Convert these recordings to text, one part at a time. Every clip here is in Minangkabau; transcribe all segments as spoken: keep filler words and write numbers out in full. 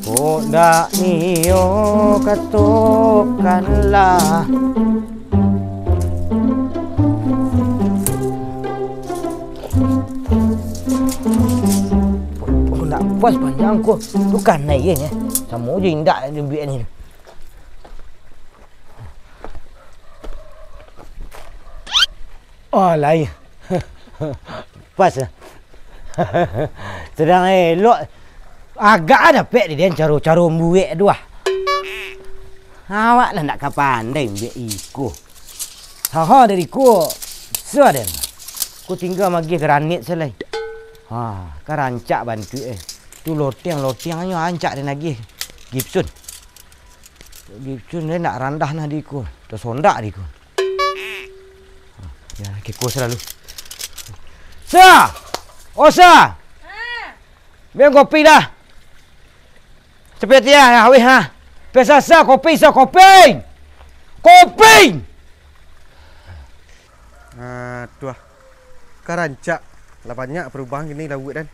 Kok dak nio katokanlah. Kok dak puas panjang ko. Tu kanai ye nyo. Samo jo indak di biak ni. Oh, lai. Pas lah. Sadang elok. Agak lah dapek di den caro-caro buek tu ah. Awak lah ndak ka pandai buek iko. Haha dari ko. Sa den. Ko tingga magih granit se lai. Ha, ka rancak bantuak eh. Tu loteng-lotengnyo rancak den agih. Gibson. Gibson den ndak randah nah di ko. Tasondak di ko. Ya, kiko salalu. Sa! Oh, Sa! Beng kopi dah. Capek tiah, ya, awih, ha. Pesa Sa, kopi, Sa, kopi! Kopi! Ah, tuah. Ka rancak. Lah banyak parubahan kini lauak den.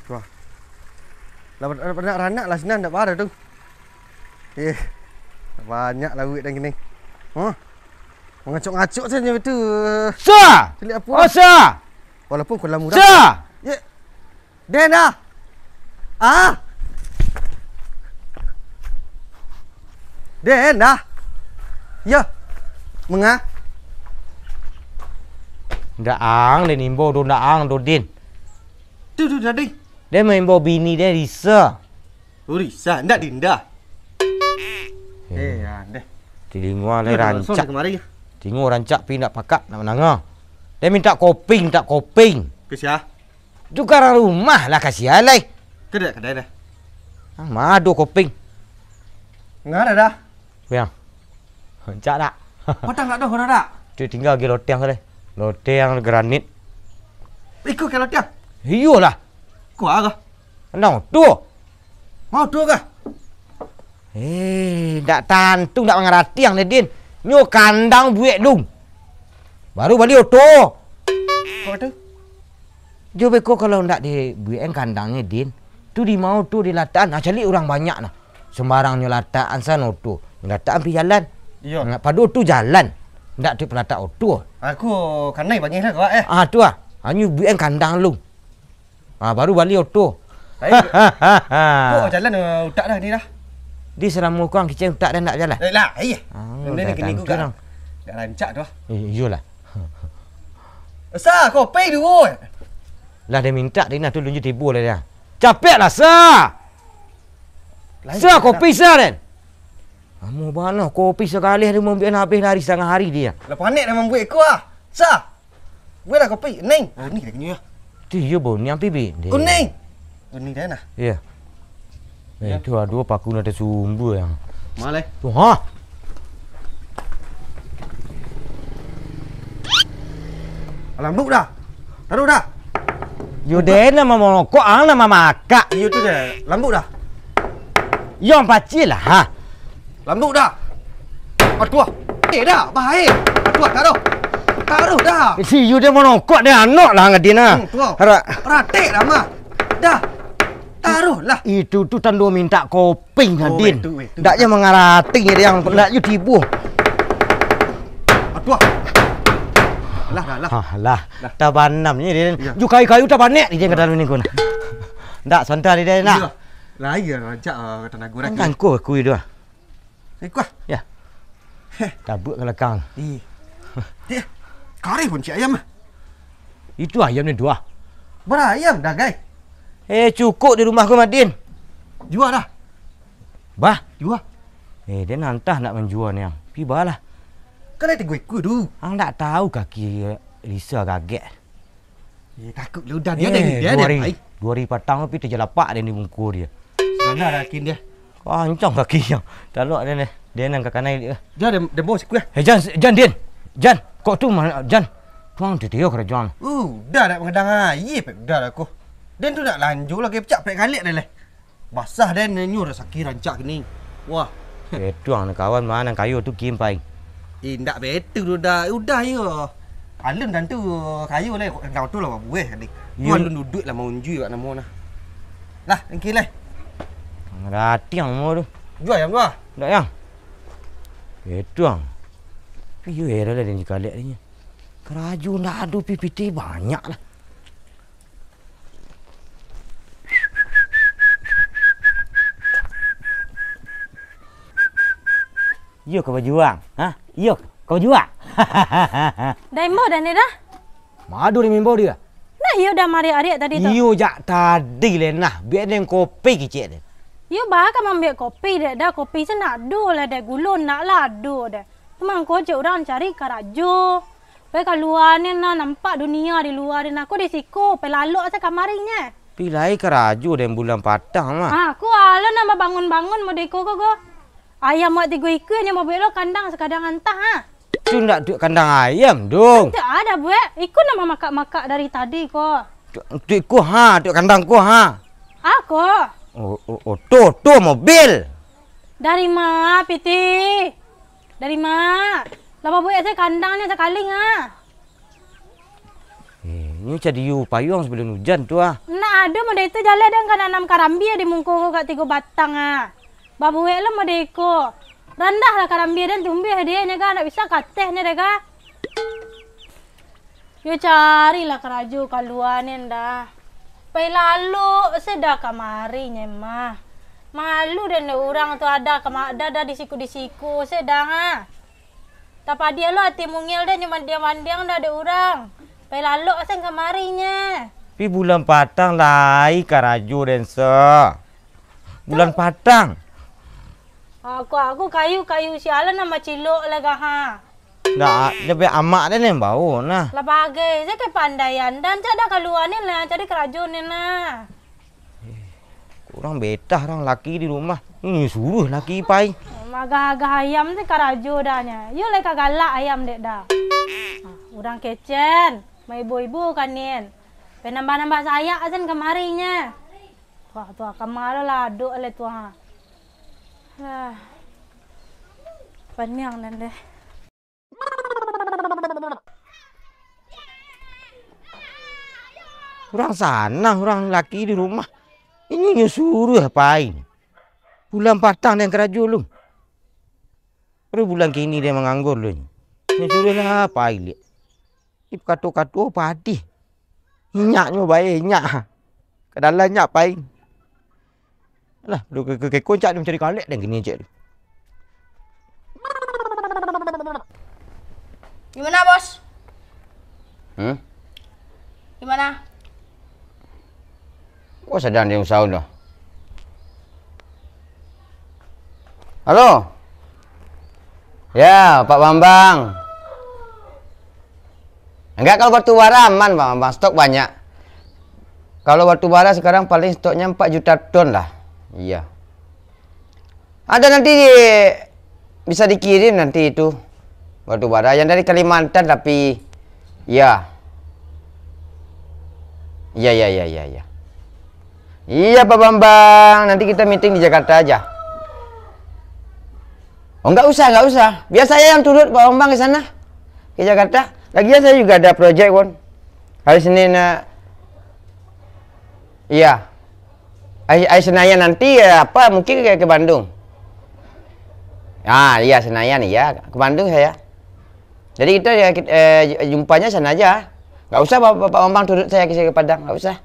Tuah. Lah, lah, lah ranak lah sinan, ndak bara tu. Eh, banyak lauak den kini. Huh? Mangacok-ngacok sajo tu. Sa! Caliak apo? Oh, Sa! Walaupun kolam urang. Sa! Ya. Den dah. Ah. Den dah. Ya. Manga? Ndak ang den imbau do, ndak ang do, Din. Tu, tu, tadi. Den maimbau bini den, Risa. Oh, Risa, ndak Dinda. Eh, ya, deh. Tilingo alai rancak. Tilingo rancak, pi ndak pakak nak mandanga. Den mintak koping, mintak koping. Ka sia? Tu ka urang rumah lah, ka sia lai. Ka kadai dah. Ah, ma ado koping. Ndak ado dah. Yang. Rancak dak? Patang dak doh, dak? Tu tingga lagi loteng sajo. Loteng granit. Iko ka loteng? Iyolah. Kua kah? Nang tu. Mau tu kah? Eh, ndak tantu, ndak mangarati ang, Din. Nyo kandang buek dulu. Baru bali oto. Kok tu? Jo beko kalau ndak dibuek ang kandangnyo, Din. Tu di ma oto dilatakan? Ah, caliak urang banyak nah. Sembarang nyo latakan sano oto. Nyo latakan pi jalan. Iyo. Nah, pado tu jalan. Ndak tu palatak oto. Aku kanai bangih lah kau, eh. Ah, tu ah. Hanyo buek ang kandang lu. Ah, baru bali oto. Baik. Kok jalan, eh, utak dah ni dah? Di salamo kau ang kicek utak dah ndak jalan? Eh, lah, iya. Ah, benda ni kini ku gak, gak rancak tu ah. Eh, iyolah. Sa, kopi dulu. Lah dia mintak, dia nak tu lunju tibo lah dia. Capek lah, Sa. Lain sa, dah. Kopi, Sa, den. Lamo bana kopi sakali hari mambuek habis dari satangah hari dia. Lah panek dah mambuek ko ah. Sa. Bueklah kopi, Ning. Oh, ni dah kenyang. Tu iyo, Bang. Ni ampi, Bi. Kuning. Kuning dah nah. Iya. Eh, ya. Tu ado paku nan tasumbu yang. Maleh. Tu, ha? Lambuk dah. Taruh dah. Yo, den nan mamokok, ang nan mamakak. Iyo tu dah. Lambuk dah. Yo, ang pacik lah, ha. Lambuk dah. Atuah. Eh, dah. Bahaya. Atuah, taruh. Taruh dah. Eh, si Yu dia monokok dia anak lah ngadin ah. Hmm, tuah. Harak. Ratik dah mah. Dah. Taruh lah. Itu tu tando mintak koping, oh, Din. Weh, tu, weh, tu. Ndak je mangarati dia yang nak je tibo. Atuah. Lah, dah, lah. Ha, lah. Lah. Tabanam ni dia. Ya. Ju kayu-kayu tabanek dia kata ni kun. Ndak santai dia nak. Iya. Lah, iya, rancak, ah, kata nagurak. Kan kangkuh aku itu ah. Ikut ah. Ya. Heh. Tabuk ka lakang. Iya. Eh, kareh pun cik ayam ah. Itu ayam ni dua. Bara ayam dah, gai? Eh, cukup di rumah ku, Madin. Jua dah. Bah? Jua. Eh, dia nantah nak manjua ni, ang. Pi balah. Kan ada tigo ikua tu. Ang ndak tahu kaki Lisa gagek. Eh, takut lah udah dia. Eh, dia, dia, dua hari, dia. Dua hari patang tu pi tajalapak dia di muka dia. Sana dah kin dia. Kancang kaki yang. Talok dia ni. Dia nan kakanai dia. Dia, dia, dia bawa sikut eh. Eh, jan, jan, Din. Jan, kok tu mana, jan. Tuang dia, dia kerajaan. Uh, dah nak mengadang air, pek dah lah aku. Dan tu nak lanjut lagi pecak pek kalik dah leh. Basah den, nyo rasaki rancak kini. Wah. Eh, tuang ni kawan, ma nan kayo tu kim pai. Eh, ndak betul tu dah. Udah yo. Alun tantu kayo lah, ndak tu lah buah tadi. Tu yo. Alun duduak lah maunjui wak namo nah. Lah, tangki lai. Ratiang mo tu. Jua ayam tu ah. Ndak, Yang. Itu, Yang. Iyo, heran lah den dikalek ni. Karajo ndak ado, pi pitih banyak lah. Iyo ka bajuang, ha? Iyo ka bajuang. Dah imbau dah ni dah? Mado di mimbau dia. Nah, iyo dah mariak-ariak tadi tu. Iyo jak tadi leh nah, biak den kopi kicik deh. Iyo bah ka mambiak kopi dek dah, kopi se nak ado lah deh, gulo nak lah ado deh. Mangko cek urang cari karajo. Pai kalua ni nah, nampak dunia di lua ni nah. Ko di siko, pai lalok se kamari nye. Pi lai karajo den bulan patang mah. Ah, ko alah nan babangun-bangun modeko ko, ko. Ayam wak tigo ikua nyo babuek lo kandang sakadang antah, ha. Tu ndak tuak kandang ayam, dong. Ndak ada buek. Iko nan mamakak-makak dari tadi ko. Tuak, tuak iko, ha, tuak kandang ko, ha. Ah, ko. Oh, oh, oto, oto, mobil. Dari ma, Piti? Dari ma? Lah babuek se kandang nyo sakali, ha. Eh, nyo cadiyo payuang sabalun ujan tu ah. Nak ado model tu jaleh den ka nanam karambia di mungko ko kak tigo batang ah. Babuek lo model iko. Randah lah karambia den tumbuah deh, nyo ka ndak bisa kateh nyo deh ka. Yo carilah karajo kalua ni ndah. Pai lalok se dah kamari nyo mah. Malu den dek urang tu ada kama-, ada, ada di siku-di siku se dah ah. Tapadiah lo ati mungil deh, nyo mandiang-mandiang dah dek urang. Pai lalok sen kamari nye. Pi bulan patang lai karajo den se. Bulan patang. Aku, aku kayu, kayu sialan nan bacilok lah gaha. Ndak, nyo be amak den nan bao nah. Lah bagai, se kepandaian dan cak dah kalua ni lah, cari karajo ni nah. Kurang betah urang laki di rumah. Ini suruah laki pai. Magah-agah ayam tu karajo dah nya. Yo lai ka galak ayam dek dah. Ah, urang kecen, maibo-ibo kanin. Penambah-nambah sayak asan kamari nya. Wah, tu kama lo lah aduk le tu ha. Lah. Paniang nan deh. Urang sanang, urang laki di rumah. Inyo nyo suruah pai. Bulan patang den karajo lu. Baru bulan kini den manganggur lu. Nyo suruah lah pai liak. Ih, kato-kato padih. Inyaknyo bae, inyak. Ka dalam inyak pai. Alah, lu ke, ke, ke koncak ni mancari kalek dan kini cek tu. Gimana, Bos? Hmm? Gimana? Oh, sadang di usaha tu. Halo? Ya, Pak Bambang. Enggak, kalau batu bara aman, Pak Bambang. Stok banyak. Kalau batu bara sekarang paling stoknya empat juta ton lah. Iya. Ada nanti bisa dikirim nanti itu batu bara yang dari Kalimantan, tapi ya. Iya, iya, iya, iya, iya. Iya, Pak Bambang, nanti kita meeting di Jakarta aja. Oh, enggak usah, enggak usah. Biar saya yang turut Pak Bambang ke sana, ke Jakarta. Lagian saya juga ada project pun. Hari Senin, eh, iya. Hari, hari Senayan nanti, eh, apa, mungkin ke, ke Bandung. Ah, iya, Senayan, iya. Ke Bandung saya. Jadi kita, ya, kit-, eh, ju-, jumpanya sana aja. Nggak usah Bapak, Bapak Bambang turut saya ke, ke Padang, nggak usah.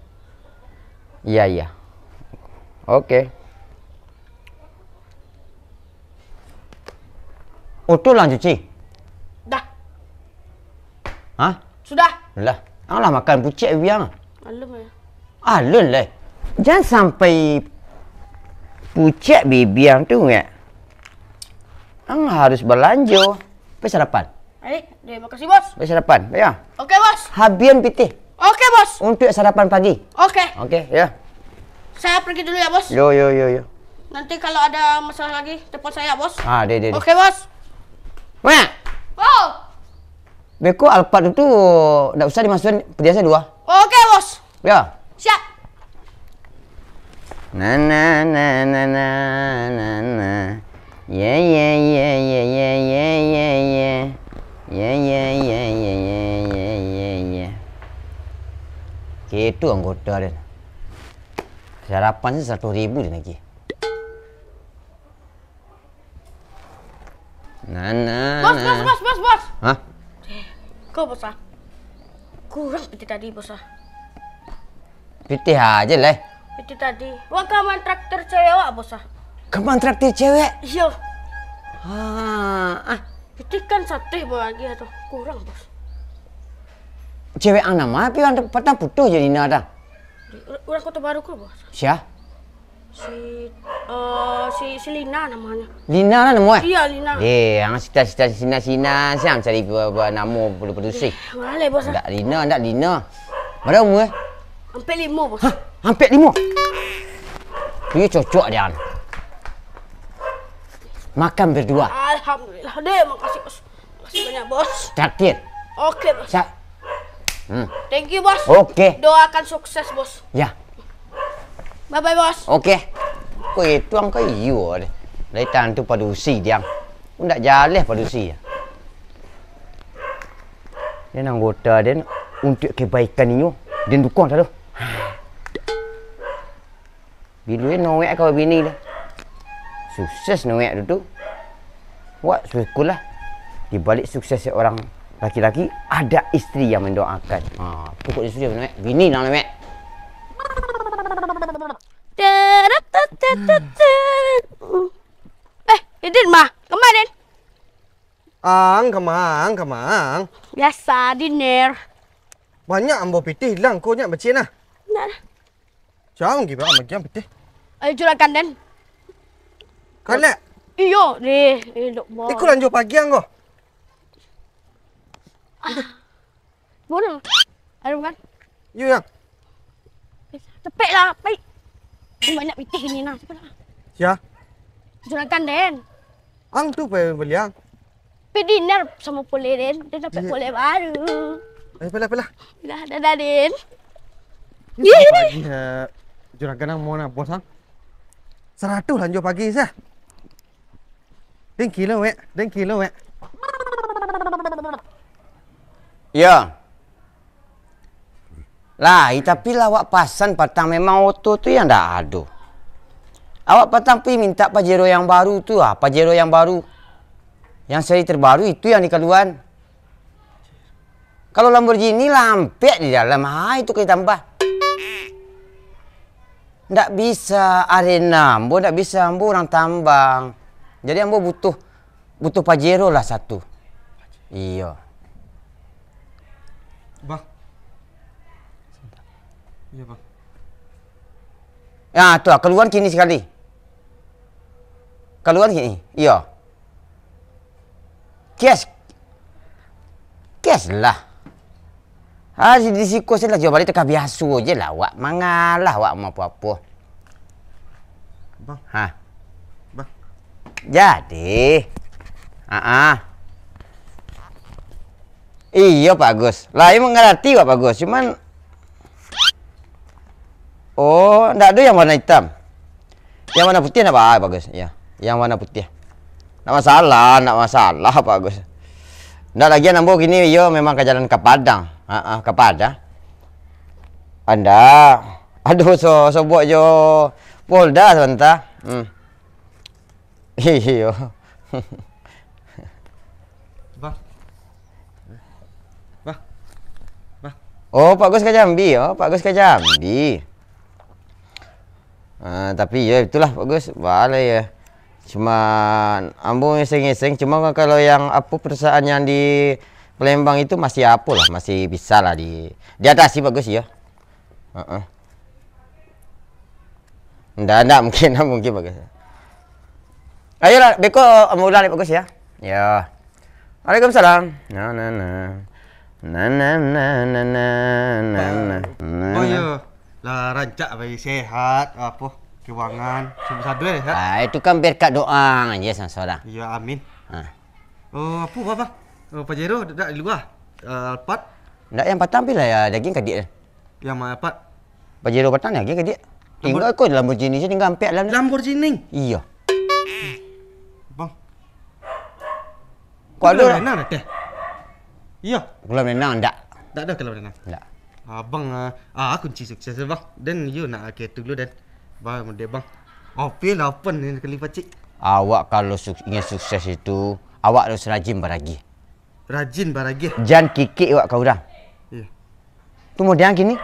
Iya, iya. Oke. Oto lah cuci? Dah. Hah? Sudah. Lah, ang lah makan pucek biang. Alun, ya. Alun lah. Jangan sampai pucek bibiang tu, ngak. Ang harus balanjo. Pai sarapan. Baik, terima kasih, Bos. Pai sarapan, ya. Oke, Bos. Habian pitih. Oke, Bos. Untuk sarapan pagi. Oke. Oke, ya. Saya pergi dulu ya, Bos. Yo, yo, yo, yo. Nanti kalau ada masalah lagi, telepon saya, Bos. Ah, deh, deh, deh. Oke, Bos. Mak. Oh. Beko Alphard tu, tu ndak usah dimasukin, pediasnya dua. Oke, Bos. Ya. Siap. Na, na, na, na, na, na, na. Ye, ye, ye, ye, ye, ye, ye, ye. Ye, ye, ye, ye, ye, ye, ye, ye. Gitu anggota dia. Sarapan se saratuih ribu den agiah. Nah, nah, Bos, bos, nah. Bos, bos, bos. Hah? Ko, bos, ah. Kurang pitih tadi, bos, ah. Pitih aja lah. Pitih tadi. Wak ka mantraktir cewek wak, bos, ah. Ka mantraktir cewek? Iyo. Ah, ah. Pitih kan saratuih bagian tu. Kurang, bos. Cewek ang nan ma, pi ang patang putuih jo Lina tah? Di, ur-, urang Kota Baru ko, bos. Sia? Si, eh, si, si Lina namanya. Lina lah namo, eh? Iya, Lina. Eh, ang sita-sita Sina-Sina, siang cari gua, gua namo padu-padusi. Eh, boleh, bos, ah. Ndak Lina, ndak Lina. Bara umur, eh? Ampek limo, bos. Hah? Ampek limo? Iyo cocok, Dian. Makan berdua. Alhamdulillah deh, makasih, bos. Makasih banyak, bos. Traktir. Oke, bos. Sa-, hmm. Thank you, bos. Oke. Doakan sukses, bos. Ya. Bye-bye, bos. Oke. Ko itu ang ka iyo deh. Dari tantu padusi, Dian. Ko ndak jaleh padusi, ya. Den anggota den, untuak kebaikan inyo, den dukuang sado. Bilo Noek ka babini tu. Sukses Noek tu, tu. Wak, syukurlah. Di balik sukses seorang laki-laki, ada istri yang mendoakan. Ha, pokoknyo sukses Noek. Bini lah Noek. Eh, Idin mah. Kama, Din? Ang, kama, ang, kama, ang. Biasa, dinner. Banyak ambo pitih, ilang ko nyak bacin nah. Ndak lah. Jauh gi bang, magiang pitih. Ayo, juragan, Den. Kalek? Iyo, deh. Eh, dok, Bang. Iko lanjua pagi ang ko. Ah. Boleh. Ayo, kan? Iyo, yang. Cepek lah, pai. Ini banyak pitih ini, nah. Cepek lah. Sia? Juragan, Den. Ang tu pai bali ang. Pai dinner samo pule, Den. Den dapek pule baru. Ayo, pailah, pailah. Dah, dadah, Den. Ih, pagi, eh, juragan ang mau nah, bos ang. Saratuih lanjua pagi, sah. Den kilo, wek. Den kilo, wek. Yo. Lai, tapi lah awak pasan patang memang oto tu yang ndak ado. Awak patang pi mintak Pajero yang baru tu, ah, Pajero yang baru. Yang seri terbaru itu yang dikaluan. Kalau Lamborghini lah ampek di dalam, ha, itu ka ditambah. Ndak bisa arena ambo, ndak bisa, ambo urang tambang. Jadi ambo butuh Butuh Pajero lah satu. Iyo. Bang. Iyo, Bang. Ya, tu lah, kaluan kini sakali. Kaluan kini. Iyo. Cash. Cash lah. Ah, di, di siko se lah, juo bali tu ka biaso je lah, awak mangalah, awak mau apo-apo. Bang. Ha. Bang. Jadi. Ah, ah. Iyo, Pak Agus. Lah, iyo mangarati, Pak Agus. Cuman, oh, ndak ado yang warna itam. Yang warna putiah ndak ba-, bagus, iyo. Yang warna putiah. Ndak masalah, ndak masalah, Pak Agus. Ndak, lagian ambo kini, iyo, memang ka jalan ka Padang. Ha, ha, ka Padang. Anda, aduh, so, sobok jo Polda sabanta. Hmm. Iyo. Bang. Bang. Bang. Oh, Pak Gus ka Jambi, oh, Pak Gus ka Jambi. Ah, tapi yo, itulah, Pak Gus, baa lai yo. Cuma ambo ngiseng-ngiseng, cuma kalau yang apo, perusahaan yang di Palembang itu masih apo lah, masih bisa lah di, diatasi, Pak Gus, yo. Heeh. Ndak, ndak mungkin, ndak mungkin, Pak Gus. Ayolah, beko ambo ulang, Pak Gus, yo. Yo. Waalaikumsalam. Na, na, na. Na, na, na, na, na, na, na, na. Oh, iyo. Lah rancak bae, sehat, apo, keuangan, sado-sado sehat. Ah, itu kan berkat doa aja sansara. Iyo, amin. Ah. Oh, apo, Bang? Oh, Pajero dak di lua? Eh, Alphard? Ndak, yang patang pi lah yo, dagiang ka diak. Yang ma Alphard? Pajero patang dagiang ka diak. Lambo-, tingga ko Lamborghini se, tingga ampek lah. Lamborghini? Iyo. Bang. Ko ado. Kolam renang ado teh? Iyo. Kolam renang ndak. Ndak ado kolam renang? Ndak. Abang, ah, ah, kunci sukses, Bang. Den, yo nak ka itu dulu, Den. Bang, mode bang. Opi lah open ni kali pacik. Awak kalau suk-, ingin sukses itu, awak harus rajin baragiah. Rajin baragiah? Jan kikik awak ka urang. Iyo. Tu model kini?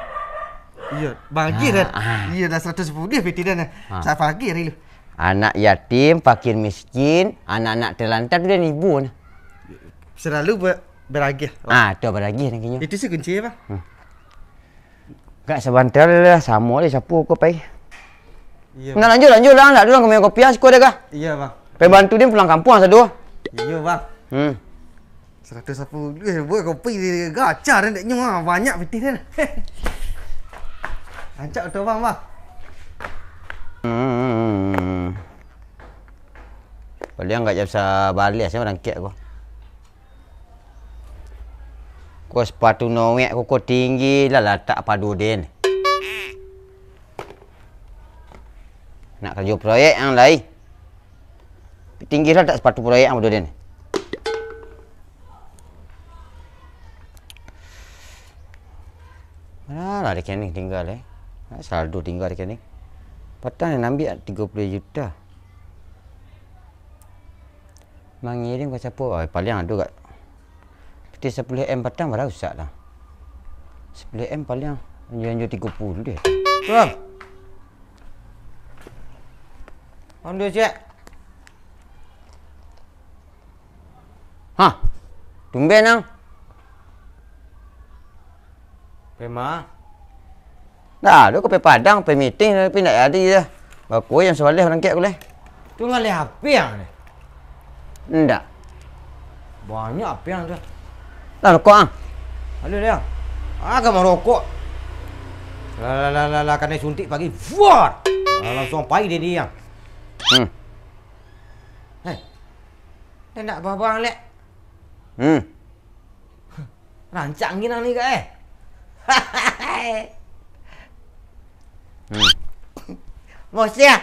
Iyo, bagi Ah, dah. ah. Iyo, dah saratus sapuluah piti dah nah. Ah. Sa pagi hari lu. Anak yatim, fakir miskin, anak-anak terlantar tu dah ibu nah. Selalu ber-, baragiah. Ah, tu baragiah nah kinyo. Itu sih kunci, Bang. Hmm. Gak sabanta lah, samo lah sapu ko pai. Iyo. Nah, lanjut, lanjut lah. Nak dulu kami kopi ah, siko deh kah? Iyo, Bang. Pai bantu dia pulang kampuang sado. Iyo, Bang. Hmm. Saratus sapuluah, eh, buek kopi di gacha dah, ndeknyo, ah, banyak pitih dah. Rancak tu, Bang, Bang. Hmm. Paliang gak bisa baleh, saya barangkek ko. Ko sepatu noek ko, ko tinggi lah latak pado den. Nak karajo proyek yang lai. Tinggi lah latak sepatu proyek yang pado den. Mana lah rekening tinggal, eh. Saldo tinggal rekening. Patang yang ambil tiga puluh juta. Mangirim ka siapo? Oh, paliang ado gak. Piti sapuluah M patang bara rusak lah. Sapuluah M paliang anjo-anjo tigo puluah. Bang. Onde siak. Hah? Tumben ang. Pema. Dah, tu ka pai Padang, pai meeting, tapi ndak jadi dah. Bako yang Saleh barangkek ko leh. Tu ngalih Apiang ni? Ndak. Banyak Apiang tu. Lah, rokok ah. Aduh, dia. Agak marokok. Lah, lah, lah, lah, lah, kanai suntik pagi. Fuar! Lah, langsung pai dia, dia. Hmm. Hei. Dia ndak babang, lek. Hmm. Rancak nginang ni, Kak, eh. Hmm. Mosiah.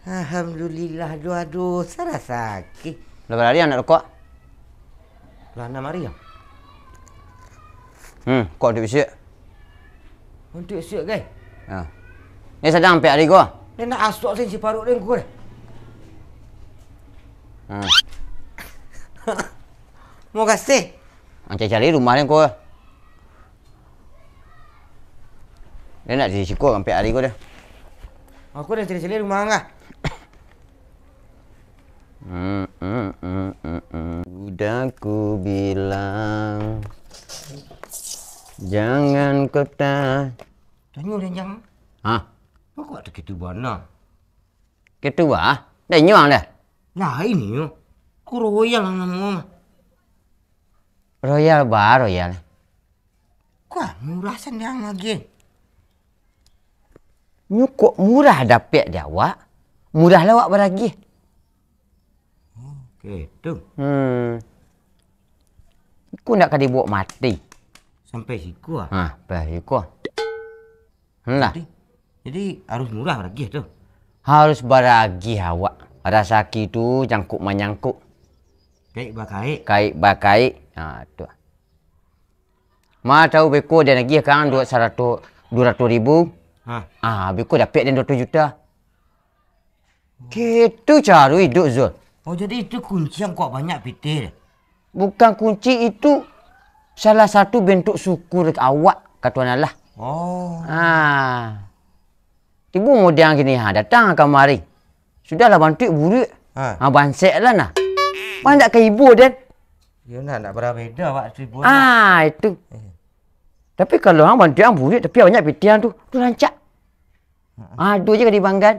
Alhamdulillah, aduh, aduh, sarasaki. Lah bara hari anak rokok? Lah anam hari, ya. Hmm, kok duit bisuak? Untuak isuak, gai. Ha. Ni sadang ampek ari ko. Dia nak asok sen siparuik den ko, eh. Hmm. Makasih. Ang cari-cari rumah den ko. Dia nak di siko ampek ari ko dah. Aku dah cari-cari rumah ang lah. Hmm, hmm, hmm, hmm, hmm. Udah ku bilang, jangan kau ta- Tanyo, Danjang. Hah? Kok tu kitu bana? Kitu bah? Dah nyuang dah? Lain nyo. Ku Royal namo mah. Royal bah, Royal. Kok murah sandang lagi? Nyo kok murah dapek di awak, murah lah awak baragiah. Oh, gitu. Hmm. Iko ndak ka dibaok mati. Sampai siko ah? Ha, sampai siko. Lah. Jadi, jadi harus murah baragiah tu? Harus baragiah awak. Rasaki tu jangkuk manyangkuk. Kaik bakaik. Kaik bakaik. Ha, tu. Ma tahu beko den agiah kan duo saratus, duo ratuih ribu. Ha. Ah, beko dapek den duo ratuih juta. Gitu caro iduik, Zul. Oh, jadi itu kunci ang kok banyak pitih? Bukan kunci, itu salah satu bentuk syukur awak ka Tuhan Allah. Oh. Ah. Tibo model kini, ha, datang kamari. Sudahlah bantuak buruak. Ha. Ha, bansek lah nah. Mah ndak ka ibo den. Yo nah, ndak bara beda awak tu ibo. Ah, itu. Eh. Tapi kalau ang bantuak ang buruak, tapi banyak pitih ang tu, tu rancak. Ha. Ado je ka dibanggan.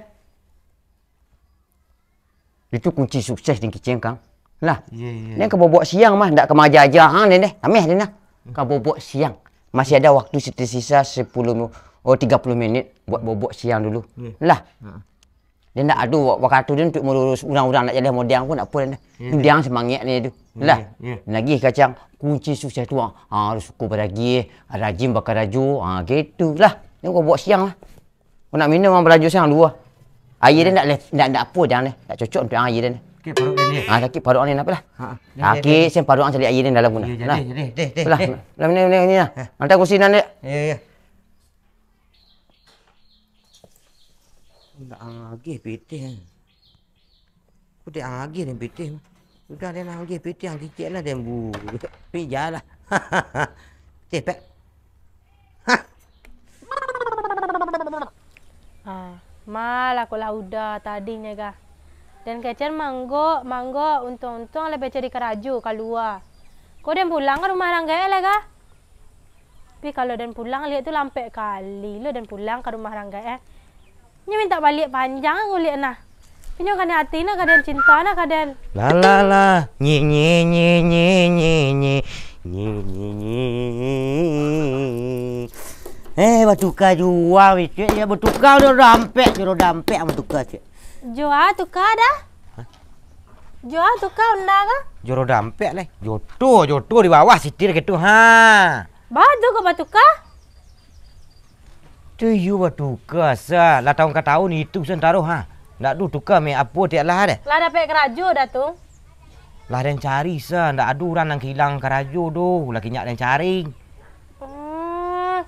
Itu kunci sukses di kiceng, Kang. Lah. Iya, iya. Ni ka bobok siang mah, ndak ka maaja-aja ang ni deh. Ameh ni nah. Hmm. Ka bobok siang. Masih ada waktu tersisa sepuluh, oh, tiga puluh menit buat bobok siang dulu. Iya. Lah. Ha. Dia ndak ado wa-, wakatu dia untuk mengurus urang-urang nak jaleh model ko ndak apo dah. Iya, iya. Dia semangat ni tu. Iya, lah. Iya. Lagi kacang kunci sukses tu, ah, harus suko baragiah, rajin bakarajo, ah, gitulah. Ni ka bobok siang lah. Kau nak minum, ang balajo siang dulu. Aia dia ndak leh, ndak, ndak apo dah ni. Ndak cocok untuk aia dia ni. Sakik paruik dia ni. Ah, sakik paruik ang ni, napa lah? Ha, ha. Sakik, sen paruik ang cari aia dia dalam guna. Iya, lah. Jadi, jadi, deh, deh, lah, deh. Lah, minum, minum, minum lah. Eh. Hantar kursi nan dia. Iya, iya. Ndak agih pitih, eh. Ku dek ang agih den pitih. Sudah den agih pitih ang kicek lah den bu-, pija lah. Tih, pek. Hah. Ah, malah ko lah udah tadinyo kah. Den kecen manggok, manggok, untuang-untuang lah becari karajo kalua. Ko den pulang ka rumah rang gaek lai kah? Tapi kalau den pulang liak tu lampek kali lo den pulang ka rumah rang gaek, eh. Nyo mintak baliak panjang kulik nah. Inyo kanai ati nah ka den, cinta nah ka den. La la la, nye nye nye nye nye nye, nye nye nye. Eh, batuka jua, Wicik. Ya, batuka jo dompet, jo dompet batuka, Cik. Jua tuka dah. Hah? Jua tuka onda ka? Jo dompet leh. Joto, joto di bawah sitir gitu, ha. Ba tu ko batuka? Tu iyo batuka sa, lah taun ka taun itu santaro ha. Ndak ado tuka mek apo tiak lah deh. Lah dapek karajo dah tu? Lah den cari sa, ndak ado urang nan ka ilang karajo doh, lah kinyak den cari. Hmm.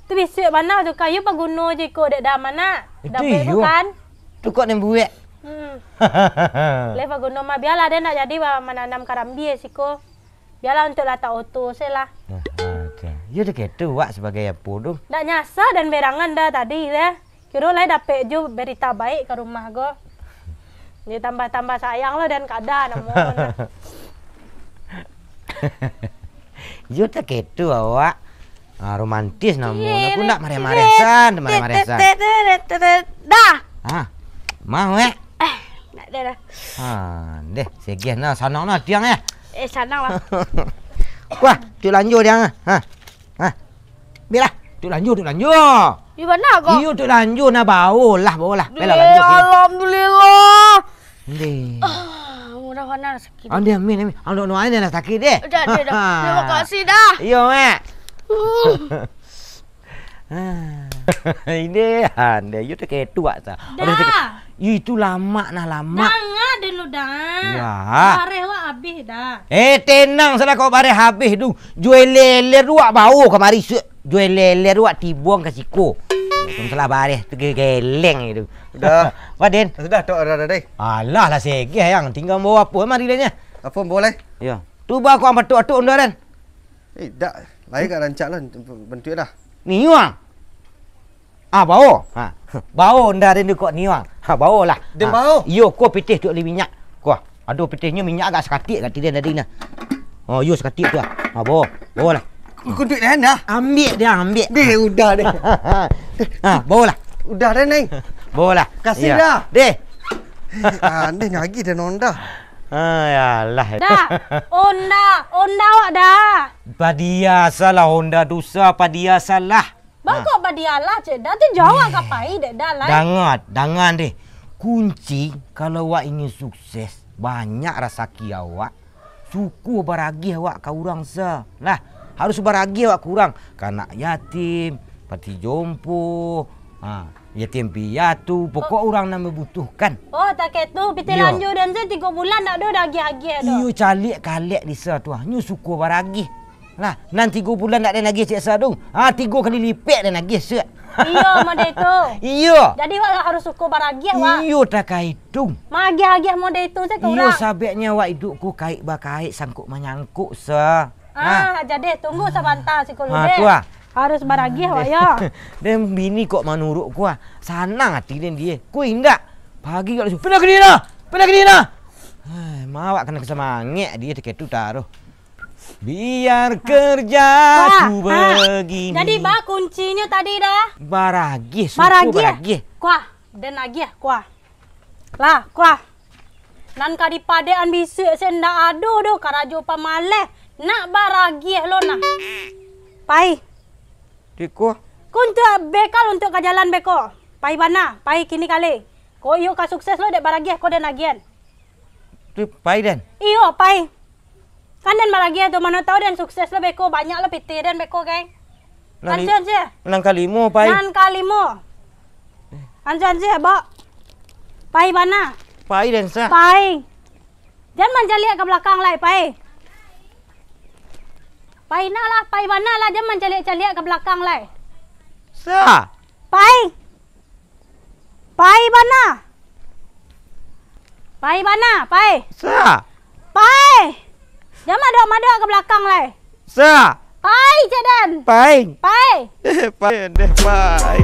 Tu bisuak bana tu kayu paguno je ko dek dah manak. Itu dapek tu iyo. Kan? Tu kok den buek. Hmm. Leh paguno mah bialah den nak jadi ba-, mananam karambia siko. Bialah untuak latak oto se lah. Nah, ha, tu. Yo dah ketu wak sabagai apo tu. Ndak nyasa dan berangan dah tadi deh. Kiro lai dapek jo berita baik ka rumah ko. Ni tambah-tambah sayang lo dan kada namo. Yo dah ketu awak. Ah, romantis namo. Aku ndak mareh-mareh san, mareh-mareh san. Dah. Ha. Mah, wek. Eh, ndak ada dah. Ha, deh, segeh nah, sanang nah tiang eh. Eh, sanang lah. Wah, tu lanjur tiang ah. Ha. Ha. Biarlah, tu lanjur, tu lanjur. Di mana kau? Iyo, tu lanjur nah, baolah, baolah. Belah lanjur. Alhamdulillah. Ndeh. Ah, murah panas sakit. Ande amin, amin. Ang dok nuan dah sakit deh. Dah, dah, dah. Terima kasih dah. Iyo, mek. Hmm. Ah. Ide ande, yo tak ketu wak sa. Dah. Yo itu lamak nah, lamak. Danga dulu dah. Ya. Bareh wak habis dah. Eh, tenang salah kau bareh habis tu. Jual leler tu wak bawa kamari, suk. Jual leler tu wak tibuang ka siko. Kau salah bareh tu geleng itu. Udah. Paden. Sudah tok dah deh. Alah lah segeh yang tinggal bawa apa mari lah nya. Apa boleh? Ya. Tu ba kau ampatuk-atuk onda dan. Eh, dak. Lai ka rancak lah bentuk dah. Niuang. Ah, bao. Ha. Bao nda rindu kok niuang. Ha, bao lah. Den bao. Iyo, ko pitih tu li minyak. Ko, ado pitihnyo minyak agak sakatik kat tadi nah. Oh, iyo sakatik tu ah. Ha, bao. Bao lah. Kuntuik dah dah. Ambiak dia, ambiak. Deh, udah deh. Ha, bao lah. Udah dah, Neng. Bao lah. Kasih dah. Deh. Ah, ndeh ngagi dah onda. Ah, yalah. Dah. Onda, onda awak dah. Padia salah onda dosa, padia salah. Bangkok badialah, cek dah tu jauh agak pai dek dah lai. Dangat, dangan deh. Kunci kalau awak ingin sukses, banyak rasaki awak, suko baragih awak ka urang sa. Lah, harus baragih awak ka urang. Ka anak yatim, pati jompo, ha, yatim piatu, pokok urang nan mambutuhkan. Oh, takeh tu, pitih lanjur dan sa tigo bulan ndak ado dah agiah-agiah tu. Iyo, caliak kalek di sa tu ah. Nyo suko baragih. Lah, nan tigo bulan ndak den agiah cek sa tu. Ha, tigo kali lipek den agiah sek. Iyo, model itu. Iyo. Jadi, wak harus suko baragiah, wak. Iyo, takaitung. Maagiah-agiah model itu, cek urang. Iyo, sababnyo wak iduik ko kait bakaik, sangkut manyangkut sa. Ah, jadi tunggu sabanta siko lu deh. Ha, tu ah. Harus baragiah, wak, yo. Den bini kok manurut ko ah. Sanang ati den dia. Ko indak. Pagi kok langsung, "Pindah ke dia nah! Pindah ke dia nah!" Hai, mawak kena kesamangek dia takeh tu taruh. Biar kerja aku begini. Jadi, ba kuncinyo tadi dah? Baragih, suko baragih. Kuah, den agiah, kuah. Lah, kuah. Nan ka dipadekan bisuak se ndak ado doh karajo pamaleh. Nak baragih lo nah. Pai. Diko. Ko untuak bekal untuak ka jalan beko. Pai bana, pai kini kali. Ko iyo ka sukses lo dek baragih ko den agian. Tu pai den. Iyo, pai. Kan den baragiah tu, mano tau den sukses lo beko, banyak lo pitih den beko, geng. Nan li-, ansua, ansua. Nan kalimo, pai. Nan kalimo. Ansua, ansua, bok. Pai bana. Pai den sa. Pai. Jan mancaliak ka balakang lai, pai. Pai nak lah, pai bana lah, jan mancaliak-caliak ka balakang lai. Sa. Pai. Pai bana. Pai bana, pai. Sa. Pai. Jan maduak-maduak ka balakang lai. Sa. Pai, cek den. Pai. Pai. Pai, deh, pai.